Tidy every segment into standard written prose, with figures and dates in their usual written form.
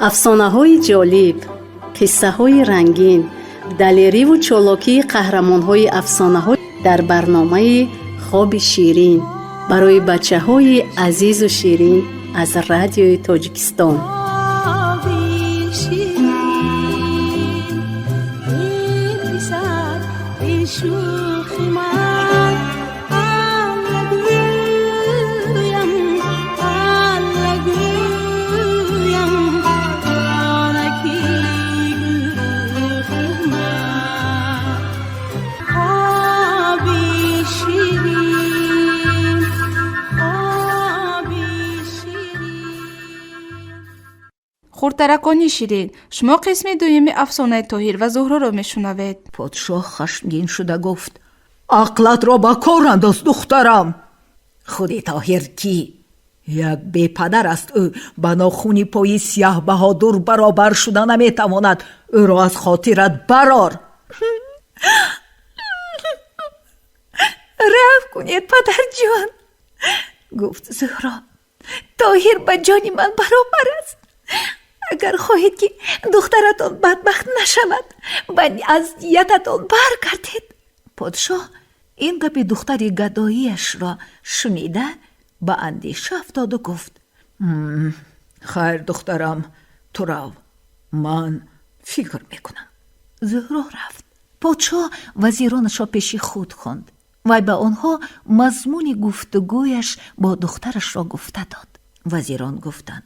Афсонаҳои ҷолиб, қиссаҳои рангин, далериву чолокии қаҳрамонҳои афсонаҳо дар барномаи «Хоби ширин» барои бачаҳои азизу ширин аз Радиои Тоҷикистон. Хоби ширин, эй писар, эй шӯхи ман, Алла гӯям, Алла гӯям, онаки гурӯҳи ман. Хоби ширин, хоби ширин. Хурдтаракони ширин, шумо қисми дуюми афсонаи Тоҳир ва Зуҳроро мешунавед. Подшоҳ хашмгин шуда гуфт: «Ақлатро ба кор андоз, духтарам. Худи Тоҳир кӣ? Як бепадар аст. Ӯ ба нохуни пои Сияҳбаҳодур баробар шуда наметавонад. Ӯро аз хотират барор.» Рафт кунед, падарҷон, гуфт Зуҳро. Тоҳир ба ҷони ман баробар аст. Агар хоҳед, ки духтаратон бадбахт нашавад, ба аз ниятатон баргардед. Подшоҳ ин гапи духтари гадоиашро шунида, ба андеша афтоду гуфт: «Хайр, духтарам, ту рав, ман фикр мекунам.» Зуҳро рафт. Подшоҳ вазиронашро пеши худ хонд. Вай ба онҳо мазмуни гуфтугӯяш бо духтарашро гуфта дод. Вазирон гуфтанд: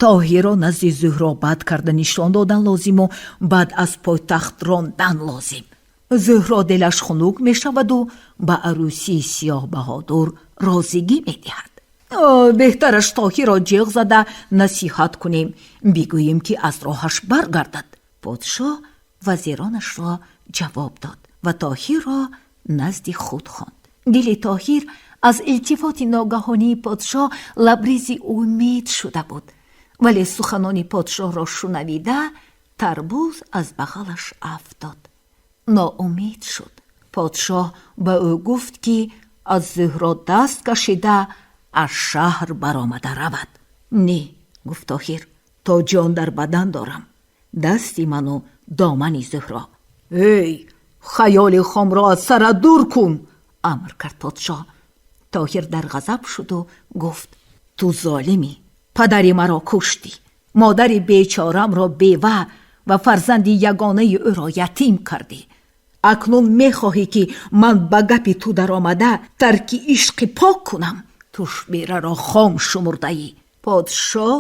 «Тоҳирро назди Зуҳро бад карда нишон додан лозиму баъд аз пойтахт рондан лозим. Зуҳро дилаш хунук мешаваду ба арӯсии Сиёҳбаҳодур розигӣ медиҳад. Беҳтараш Тоҳирро ҷеғ зада насиҳат кунем, бигӯем, ки аз роҳаш баргардад.» Подшоҳ вазиронашро ҷавоб дод ва Тоҳирро назди худ хонд. Дили Тоҳир аз илтифоти ногаҳонии подшоҳ лабризи умед шуда буд, вале суханони подшоҳро шунавида, тарбуз аз бағалаш афтод, ноумед шуд. Подшоҳ ба ӯ гуфт, ки аз Зуҳро даст кашида, аз шаҳр баромада равад. «Не, — гуфт Тоҳир, — то ҷон дар бадан дорам, дасти ману домани Зуҳро.» «Эй, хаёли хомро аз сара дур кун», — амр кард подшоҳ. Тоҳир дар ғазаб шуду гуфт: «Ту золимӣ! Падари маро куштӣ, модари бечорамро бева ва фарзанди ягонаи ӯро ятим кардӣ. Акнун мехоҳӣ, ки ман ба гапи ту даромада, тарки ишқи пок кунам? Ту шбираро хом шумурдаӣ.» Подшоҳ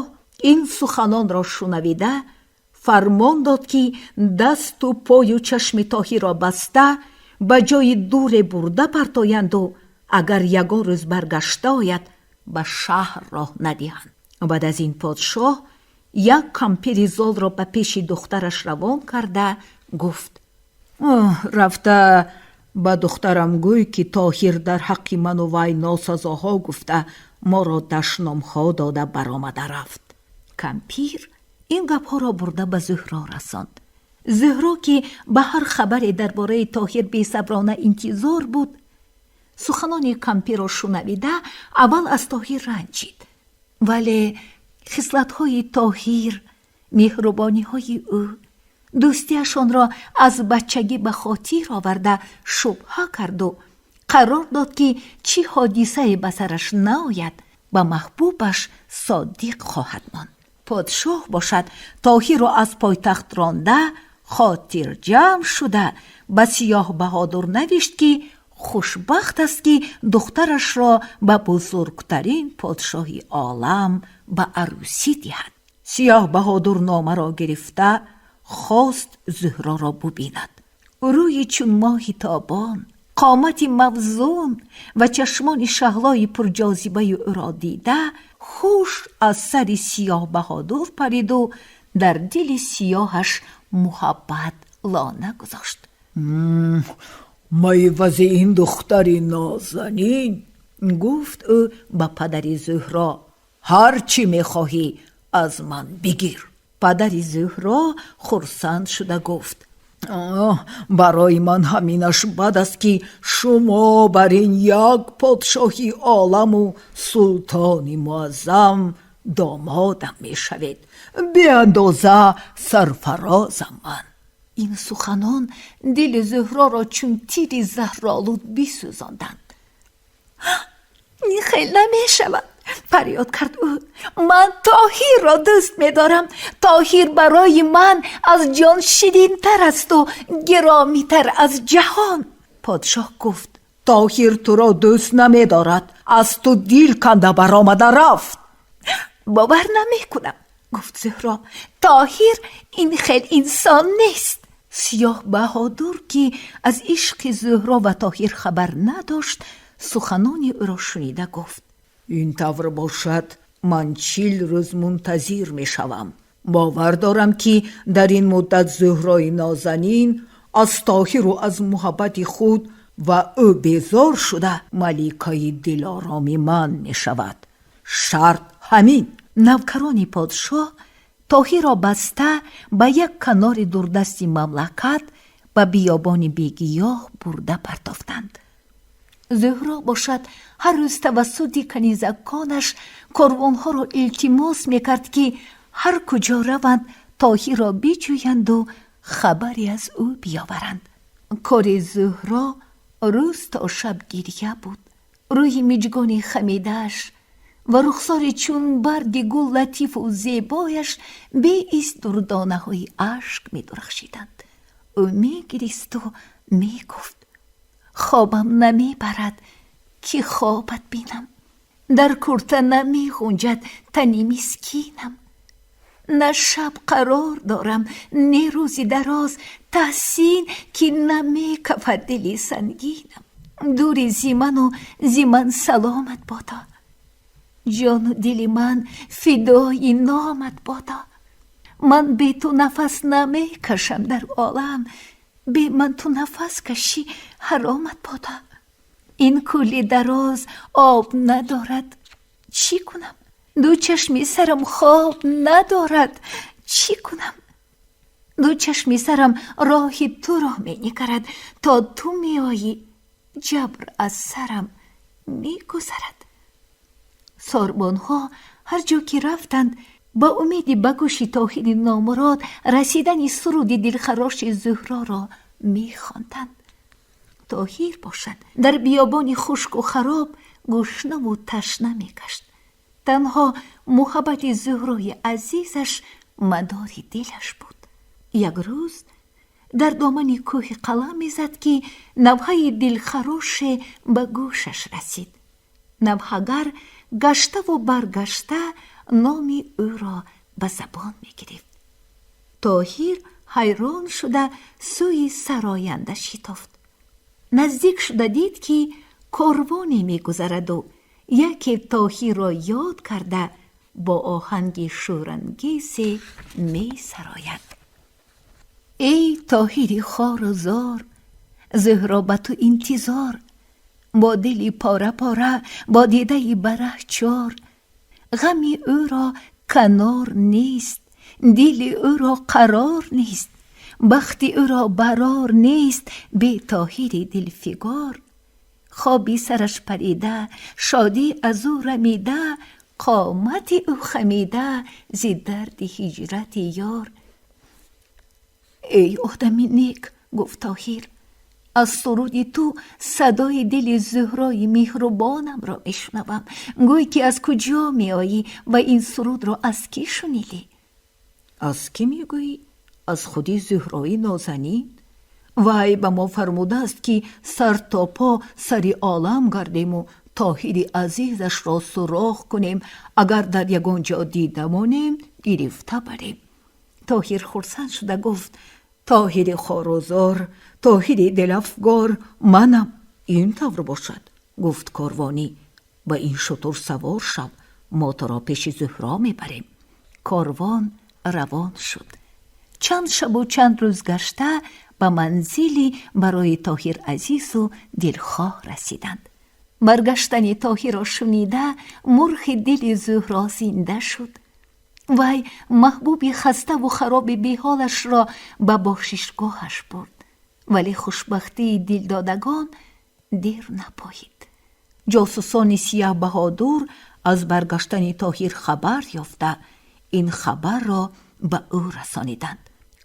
ин суханонро шунавида, фармон дод, ки дасту пою чашми Тоҳирро баста, ба ҷои дуре бурда партоянду агар ягон рӯз баргашта ояд, ба шаҳр роҳ надиҳанд. Баъд аз ин подшоҳ як кампири золро ба пеши духтараш равон карда гуфт: «Рафта ба духтарам гӯй, ки Тоҳир дар ҳаққи ману вай носазоҳо гуфта, моро дашномҳо дода баромада рафт.» Кампир ин гапҳоро бурда ба Зуҳро расонд. Зуҳро, ки ба ҳар хабаре дар бораи Тоҳир бесаброна интизор буд, суханони кампирро шунавида, аввал аз Тоҳир ранҷид, вале хислатҳои Тоҳир, меҳрубониҳои ӯ, дӯстиашонро аз бачагӣ ба хотир оварда, шубҳа карду қарор дод, ки чӣ ҳодисае ба сараш наояд, ба маҳбубаш содиқ хоҳад монд. Подшоҳ бошад, Тоҳирро аз пойтахт ронда, хотирҷамъ шуда, ба Сиёҳбаҳодур навишт, ки хушбахт аст, ки духтарашро ба бузургтарин подшоҳи олам ба арӯсӣ диҳад. Сиёҳбаҳодур номаро гирифта, хост Зуҳроро бубинад. Рӯи чун моҳи тобон, қомати мавзун ва чашмони шаҳлои пурҷозибаи ӯро дида, ҳуш аз сари Сиёҳбаҳодур париду дар дили сиёҳаш муҳаббат лона гузошт. «Майвази ин духтари нозанин, — гуфт ӯ ба падари Зуҳро, — ҳар чӣ мехоҳӣ, аз ман бигир.» Падари Зуҳро хурсанд шуда гуфт: «Барои ман ҳаминаш бад аст, ки шумо бар ин як подшоҳи оламу султони муаззам Домодам мешавед, беандоза сарфарозам ман. Ин суханон дили Зуҳроро чун тири заҳролуд бисӯзонданд. Ин хел намешавад, фарёд кард ӯ. Ман Тоҳирро дӯст медорам. Тоҳир барои ман аз ҷон ширинтар асту гиромитар аз ҷаҳон. Подшоҳ гуфт: Тоҳир туро дӯст намедорад, аз ту дил канда баромада рафт. Бовар намекунам, гуфт Зуҳро. Тоҳир ин хел инсон нест. Сиёҳ Баҳодур, ки аз ишқи Зуҳро ва Тоҳир хабар надошт, суханони ӯро шунида гуфт: Ин тавр бошад, ман 40 рӯз мунтазир мешавам. Бовар дорам, ки дар ин муддат Зуҳрои нозанин аз Тоҳиру аз муҳаббати худ ва ӯ безор шуда, маликаи дилороми ман мешавад. Шарт ҳамин. Навкарони подшоҳ Тоҳирро баста ба як канори дурдасти мамлакат, ба биёбони бегиёҳ бурда партофтанд. Зуҳро бошад, ҳар рӯз тавассути канизаконаш корвонҳоро илтимос мекард, ки ҳар куҷо раванд, Тоҳирро биҷӯянду хабаре аз ӯ биёваранд. Кори Зуҳро рӯз то шаб гирья буд. Рӯи миҷгони хамидааш ва рухсори чун барги гул латифу зебояш беист дурдонаҳои ашк медурахшиданд. Ӯ мегиристу мегуфт: хобам намебарад, ки хобат бинам, дар курта намеғунҷад тани мискинам, на шаб қарор дорам, не рӯзи дароз, таҳсин, ки намекафад дили сангинам. Дури зи ману зи ман саломат бодо, ҷону дили ман фидои номат бодо. Ман бе ту нафас намекашам дар олам, бе ман ту нафас кашӣ ҳаромат бодо. Ин кӯли дароз об надорад, чӣ кунам? Ду чашми сарам хоб надорад, чӣ кунам? Ду чашми сарам роҳи туро менигарад, то ту меоӣ, ҷабр аз сарам мегузарад. Сорбонҳо ҳар ҷо ки рафтанд, ба умеди ба гӯши Тоҳири номурод расидани суруди дилхароши Зуҳроро мехонданд. Тоҳир бошад, дар биёбони хушку хароб гушнаву ташна мегашт. Танҳо муҳаббати Зуҳрои азизаш мадори дилаш буд. Як рӯз дар домани кӯҳи қалам мезад, ки навҳаи дилхароше ба гӯшаш расид. Навҳагар гаштаву баргашта номи ӯро ба забон мегирифт. Тоҳир ҳайрон шуда сӯи сароянда шитофт. Наздик шуда дид, ки корвоне мегузараду яке Тоҳирро ёд карда бо оҳанги шӯрангезе месарояд: эй Тоҳири хору зор, Зуҳро ба ту интизор, бо дили пора пора, бо дидаи бараҳ чор. Ғами ӯро канор нест, дили ӯро қарор нест, бахти ӯро барор нест бе Тоҳири дилфигор. Хоби сараш парида, шодӣ аз ӯ рамида, қомати ӯ хамида зи дарди ҳиҷрати ёр. Эй одами нек, гуфт Тоҳир, аз суруди ту садои дили Зуҳрои меҳрубонамро мешунавам. Гӯй, ки аз куҷо меоӣ ва ин сурудро аз кӣ шунидӣ? Аз кӣ мегӯӣ? Аз худи Зуҳрои нозанин. Вай ба мо фармудааст, ки сар то по сари олам гардему Тоҳири азизашро суроғ кунем, агар дар ягон ҷо дида монем, гирифта барем. Тоҳир хурсанд шуда гуфт: Тоҳири хорузор, Тоҳири дилафгор манам. Ин тавр бошад, гуфт корвонӣ, ба ин шутур савор шав, мо туро пеши Зуҳро мебарем. Корвон равон шуд. Чанд шабу чанд рӯз гашта ба манзили барои Тоҳир азизу дилхоҳ расиданд. Баргаштани Тоҳирро шунида, мурғи дили Зуҳро зинда шуд. Вай маҳбуби хаставу хароби беҳолашро ба бошишгоҳаш бурд, вале хушбахтии дилдодагон дер напоид. Ҷосусони Сияҳбаҳодур Аз баргаштани Тоҳир хабар ёфта, ин хабарро ба ӯ расониданд.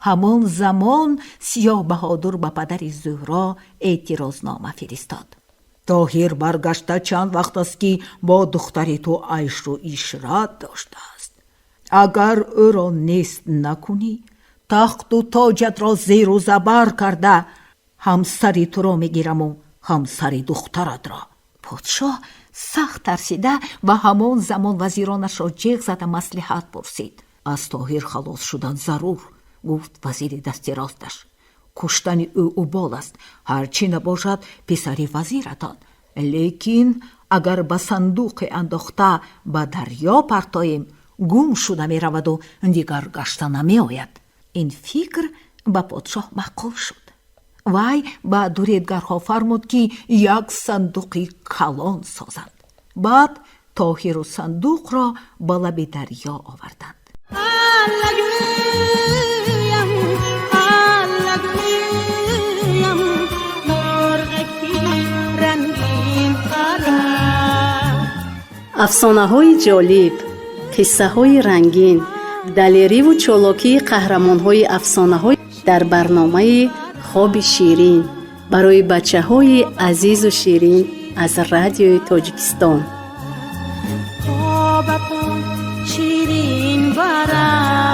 Ҳамон замон Сиёҳбаҳодур ба падари Зуҳро эътирознома фиристод. Тоҳир баргашта чанд вақт аст, ки бо духтари ту айшу ишрат доштааст. Агар ӯро нест накунӣ, тахту тоҷатро зеру забар карда, ҳам сари туро мегираму ҳам сари духтаратро. Подшоҳ сахт тарсида ва ҳамон замон вазиронашро ҷеғ зада маслиҳат пурсид. Аз Тоҳир халос шудан зарур, гуфт вазири дасти росташ. Куштани ӯ убол аст, ҳарчӣ набошад, писари вазиратон. Лекин агар ба сандуқе андохта ба дарьё партоем, гум шуда мераваду дигар гашта намеояд. Ин фикр ба подшоҳ маъқул шуд. Вай ба дуредгарҳо фармуд, ки як сандуқи калон созанд. Баъд Тоҳиру сандуқро ба лаби дарьё оварданд. Аллагӯям, аллагӯям, мурғаки рангин парад. Афсонаҳои ҷолиб, қиссаҳои рангин, далериву чолокии қаҳрамонҳои афсонаҳо дар барномаи «Хоби ширин» барои бачаҳои азизу ширин аз Радиои Тоҷикистон. Хобатон ширин барад.